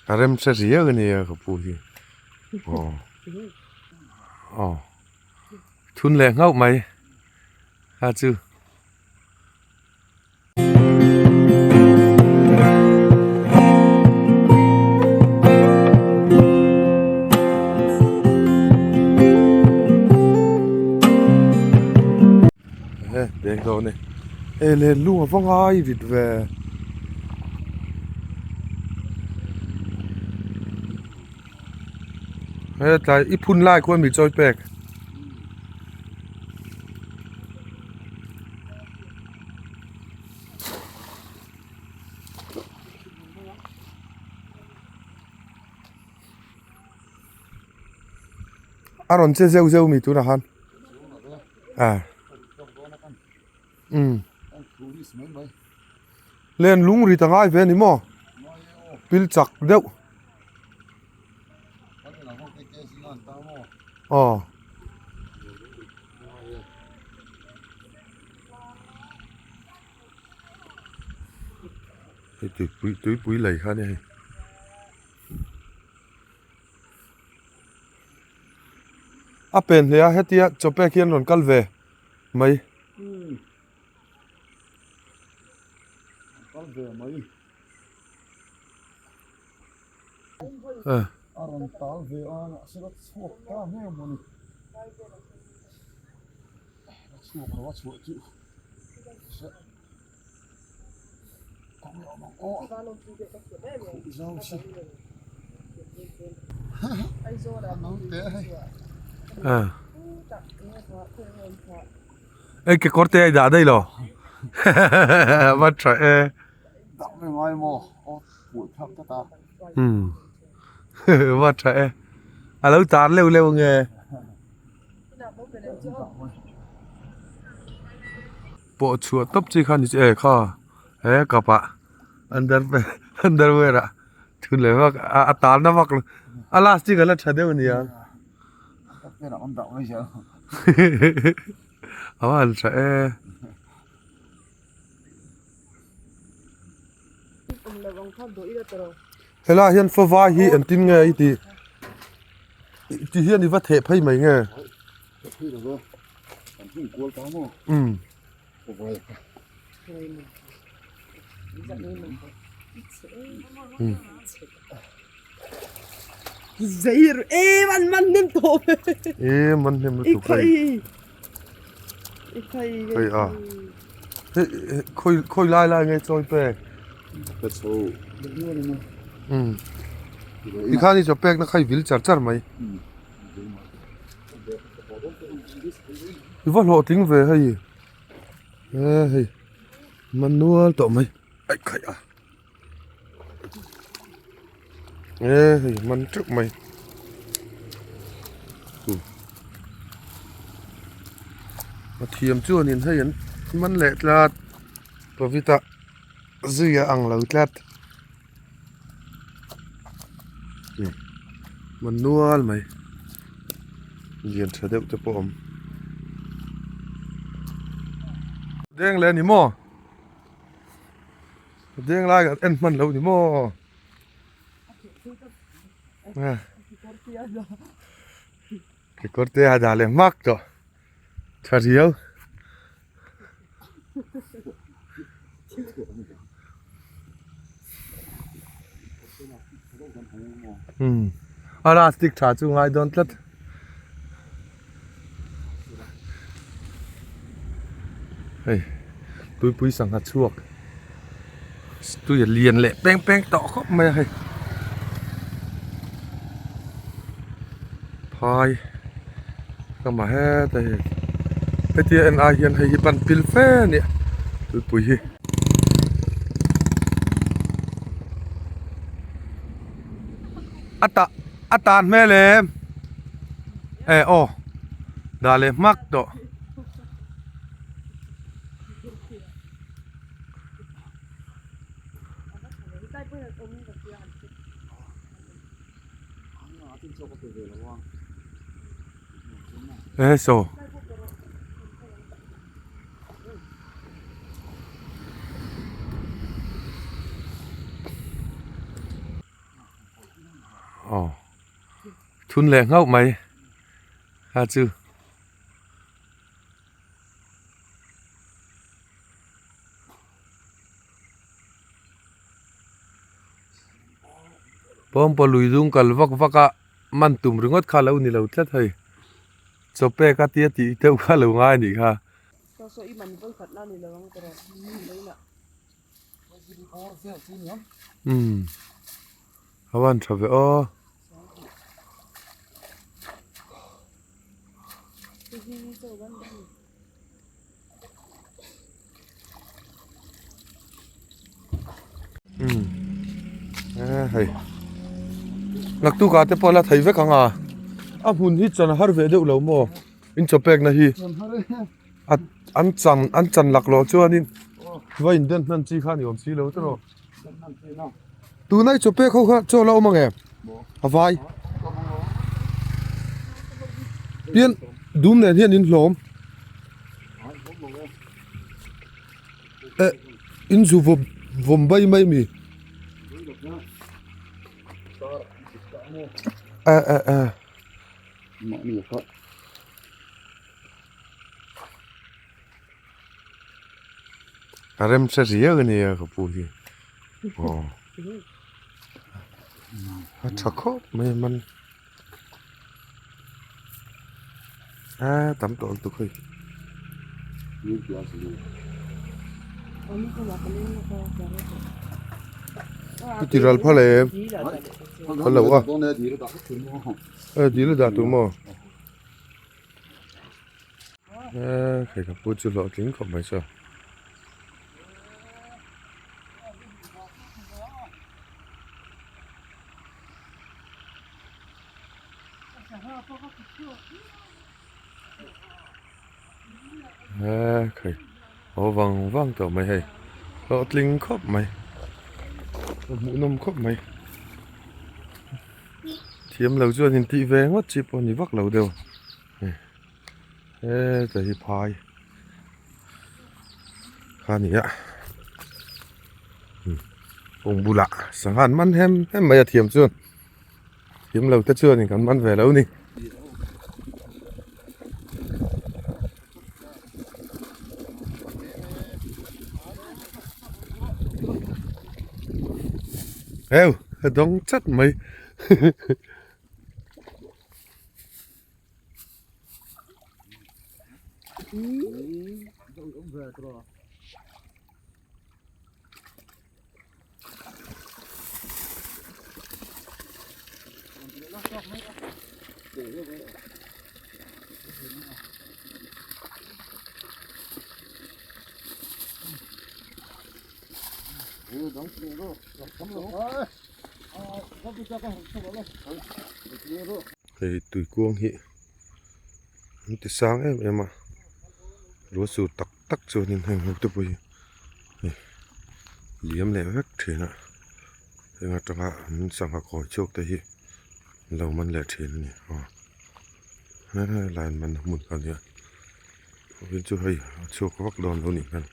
A rem hre riau a nia ka pu hi aw aw thun leh nghauh mai kha chu. Deng dawn e e len lung a va ngai rit ve. Hetlai i phun lai khuan mi chawi pek. A rawn che zeuh zeuh mi tunah khan ah umm len lung ri ta ngai ve a ni maw pil chak deuh aw. Hei tuipui tuipui lei kha a nia hei. A pen hle a hetia chaw pek hian rawn kal ve mai. A rawn tal ve a mahse la chhuak ta nge mawni la chhuak lo a chhuah chu kawng leh awm ang aw khuh zau si a naute a hei. Ei kekawr te a dah daih lo va tha e. Dak ve ngai maw aw pulh thlak tlat a. Umm va tha e a lo tar leuh leuh nge. Pawh chhuah tawp chi kha ni e kha he kap ah under underwear ah thun leh vak a tar na vak lo a last chi ka la tha deuh a nia. A va han tha e. Helai hian favai hi engtin nge i tih ti hian i va theh phei mai nge umm e man hnem lutuk hei hei a hei khawi khawi lai lai nge chawi pek umm tikhan i chaw pek na kha i vil char char mai i va hlawhtling ve hei e hei manual tawh mai aih khaih a. E hei man teuh mai a thiam chuanin hei an man leh tlat pavita zui a ang lo tlat man nual mai lian tha deuh te pawh a awm deng leh a ni maw. Deng lai kan en hman lo ni maw? Kekawr te a dah leh hmak tawh tha riau. Umm a plastic tha chu ngai dawn tlat. Hei tuipui sangha chhuak tui a lian leh peng peng tawh khawp mai a hei phai ka mah heta hei hetia en ai hian hei hi pan pil fe a nia tuipui hi. A tah a tan hmel em e aw dah leh hmak tawh. E saw. Aw thun leh nghauh mai kha chu. Pawngpaw lui dung kal vak vak a man tum ringawt kha lo ni lo tlat hei chaw pek a tia tih deuh kha lo ngai a nih kha. Umm a van tha ve aw. Umm e hei naktuk ah te pawh la thei vek ang a a hmun hi chan a har ve deuh lo maw in chaw pek na hi a an chan an chan laklawh chuanin va in den hnan chi kha a ni awm si lo tawh rawh. Tuna i chaw pek ho kha chaw la awm ang em? A vai. Pian dum nen hian in hlawm. Eh, in zu vawm vawm bai mai mi. Eh eh eh. A remhre riau a nia ka pu hi aw a tha khawp mai a man a tam tawh lutuk hei. I ti ral phal em phal lo a e dil a dah tur maw. Eee hei ka pu chu hlawhtling khawp mai saw. Eee hei haw vang vang tawh mai hei hlawhtling khawp mai hmuhnawm khawp mai thiam lo chuan intih ve ngawt chi pawh a ni vak lo deuh. Heta hi phai kha a ni a kawng bulah sangha an man hem hem mai a thiam chuan thiam lo te chuanin kan man ve lo ni. Heu a dawng chat mai. Hei tui kuang hi an ti sang em em a lua sur tak tak chuanin heng ho te pawh hi hei liam leh vek thin a heng atanga an sangha kawi chhuak te hi an lo man leh thin a ni aw helai an man na hmun kha a nia vawiin chu hei a chhuak vak dawn lo nih hmel.